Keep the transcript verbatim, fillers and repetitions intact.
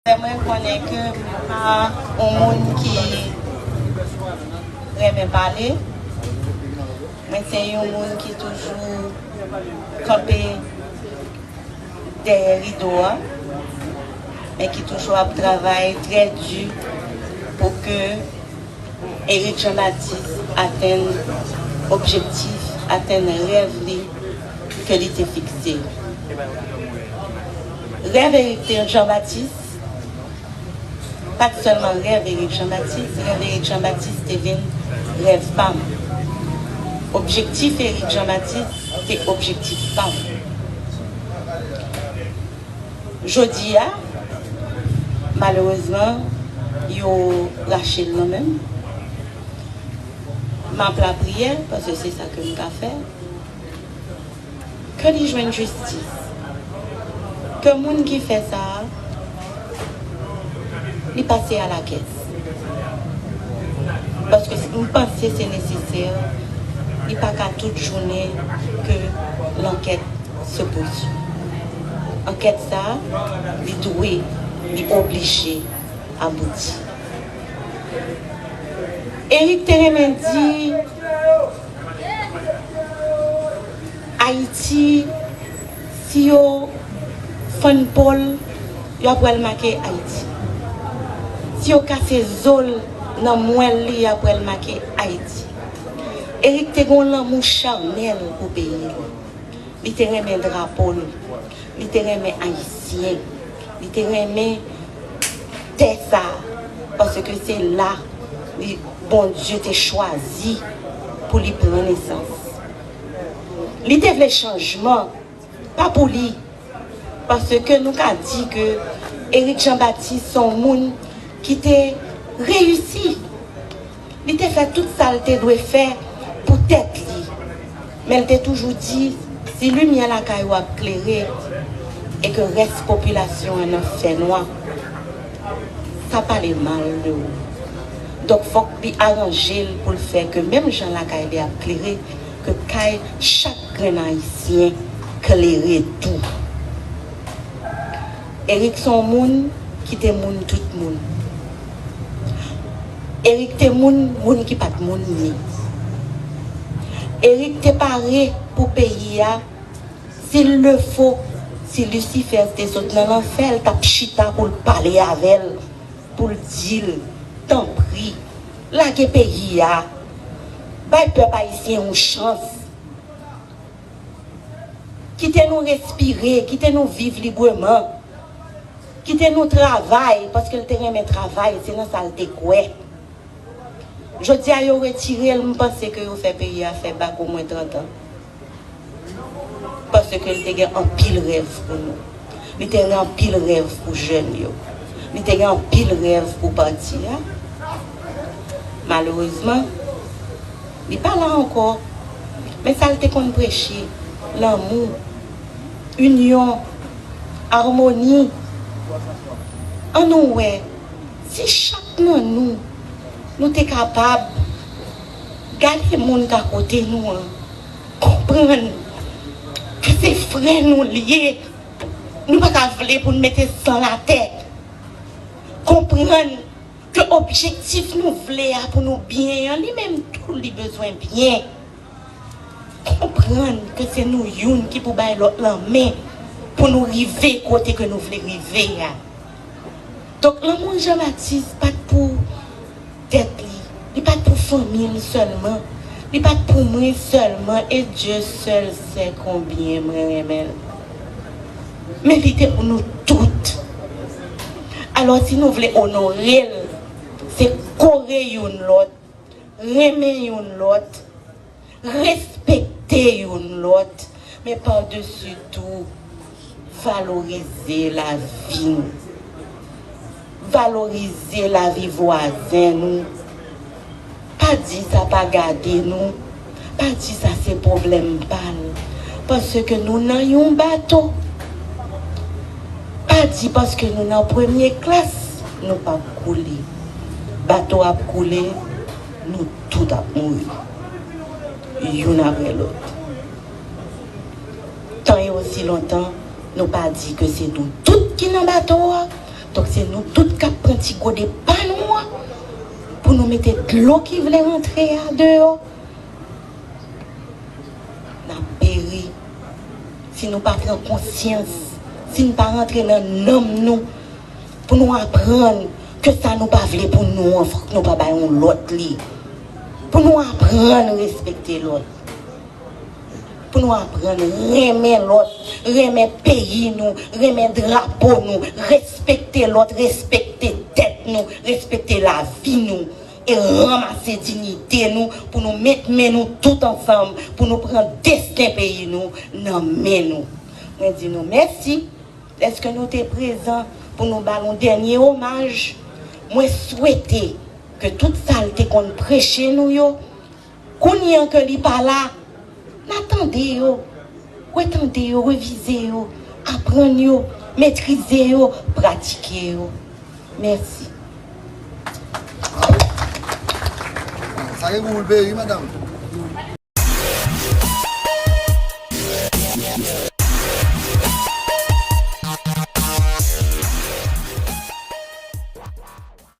Fè mwen konnen ke m pa yon moun ki renmen pale. Mwen se yon moun ki toujou kanpe dèyè rido a, men ki toujou ap travay trè di pou ke Eric Jean Baptiste atenn objektif, atenn rèv li ke li te fikse. Rèv Eric Jean Baptiste pa t sèlman rèv Eric Jean Baptiste, rèv Eric Jean Baptiste te vin rèv pa m. Objektif Eric Jean Baptiste te objektif pa m. Jodi a, malerezman, yo rache l nan men m. M ap lapriyè, paske se sa ke m ka fè. Ke li jwenn jistis. Ke moun ki fè sa a, li pase alakès. Paske m panse se nesesè, li pa ka tout jounen ke lankèt se pouswiv. Ankèt sa a, li dwe, li oblije abouti. Eric te renmen di, Ayiti, si yo fann po l, yo ap wè l make Ayiti. Si yo kase zo l nan mwèl li, y ap wè l make Ayiti. Eric te gen yon lanmou chanèl pou peyi l. Li te renmen drapo l. Li te renmen Ayisyen. Li te renmen tè sa a. Paske se la li, Bondye te chwazi pou li pran nesans. Li te vle chanjman, pa pou li. Paske nou ka di ke Eric Jean Baptiste se yon moun ki te reyisi. Li te fè tout sa l te dwe fè pou tèt li. Men l te toujou di, si limyè lakay ou ap klere e ke rès popilasyon an nan fènwa, sa pale mal de ou. Donk, fòk li aranje l pou l fè ke menm jan lakay li ap klere, ke kay chak grenn Ayisyen klere tou. Eric se yon moun ki te moun tout moun. Eric te moun moun ki pa t moun li. Eric te pare pou peyi a, s'il le faut, si Lisifè te sot nan lanfè, l t ap chita pou l pale avè l, pou l di l, tanpri, lage peyi a, bay pèp ayisyen yon chans. Kite nou respire, kite nou viv libreman. Kite nou travay, paske l te renmen travay, se nan sa l te kwè. Jodi a, yo retire l, m panse ke yo fè peyi a fè bak omwen trant an. Paske l te gen anpil rèv pou nou. Li te gen anpil rèv pou jèn yo. Li te gen anpil rèv pou pati a. Malerezman, li pa la ankò. Men sa l te konn preche, lanmou, inyon, amoni. Ann nou wè, si chak nan nou, nou te kapab gade moun k akote nou an, konprann ke se frè nou l ye, nou pa ka vle pou n mete san l atè. Konprann ke objektif nou vle a pou nou byen an, li menm tou, li bezwen byen. Konprann ke se nou youn ki pou bay lòt lanmen pou nou rive kote ke nou vle rive a. Donk, lanmou Jean Baptiste pa t pou tèt li, li pa t pou fanmi l sèlman, li pa t pou mwen sèlman, e Dieu seul sait combien mwen renmen l. Men li te pou nou tout. Alò, si nou vle onore l, se kore youn lòt, renmen youn lòt, respekte youn lòt, men padesi tou, valorize lavi nou. Valorize lavi vwazen nou. Pa di sa pa gade nou. Pa di sa se pwoblèm pa l. Paske nou nan yon bato. Pa di paske nou nan premye klas, nou p ap koule. Bato ap koule, nou tout ap mouri. Youn apre lòt. Tan e osi lontan nou pa di ke se nou tout ki nan bato a, Donk, se nou tout k ap pran ti gode pa nou an pou nou mete dlo ki vle rantre a deyò. N ap peri si nou pa pran konsyans, si n pa rantre nan nanm nou, pou nou aprann ke sa nou pa vle pou nou an, fòk nou pa bay yon lòt li. Pou nou aprann respekte lòt. Pou nou aprann renmen lòt, renmen peyi nou, renmen drapo nou, respekte lòt, respekte tèt nou, respekte lavi nou, e ranmase diyite nou pou nou met men nou tout ansanm, pou nou pran desten peyi nou nan men nou. Mwen di nou mèsi dèske nou te prezan pou nou ba l yon dènye omaj. Mwen swete ke tout sa l te konn preche nou yo, kounye a ke li pa la, n a tande yo, retande yo, revize yo, aprann yo, metrize yo, pratike yo. Mèsi. Sa gen gou pou l peye, wi, madanm.